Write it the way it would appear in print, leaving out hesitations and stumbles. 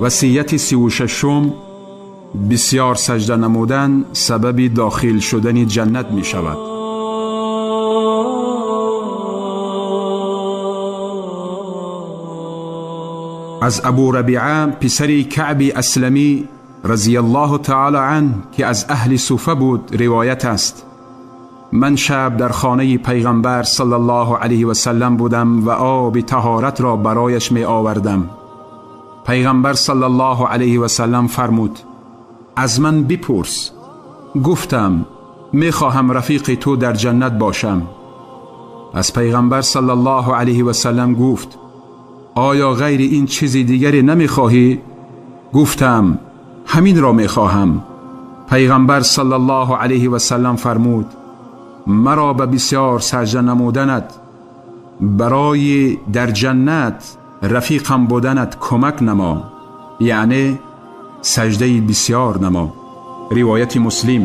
Васияти 36: бисёр саҷда намудан сабаби дохил шудани ҷаннат мешавад. Аз Абу Рабиа писари Каъби Асламӣ разияллоҳу таъоло анҳ, ки аз аҳли Суфа буд, ривоят аст: ман шаб дар хонаи пайғамбар саллаллоҳу алайҳи васаллам будам ва оби таҳоратро барояш меовардам. Пайғамбар саллаллоҳу алайҳи васаллам фармуд: аз ман бипурс. Гуфтам: мехоҳам рафиқи ту дар ҷаннат бошам. Аз пайғамбар саллаллоҳу алайҳи васаллам гуфт: оё ғайри ин чизи дигаре намехоҳӣ? Гуфтам: ҳаминро мехоҳам. Пайғамбар саллаллоҳу алайҳи васаллам фармуд: маро ба бисёр саҷда намуданат барои дар ҷаннат рафиқам буданат кӯмак намо, яъне саҷдаи бисёр намо. Ривояти Муслим.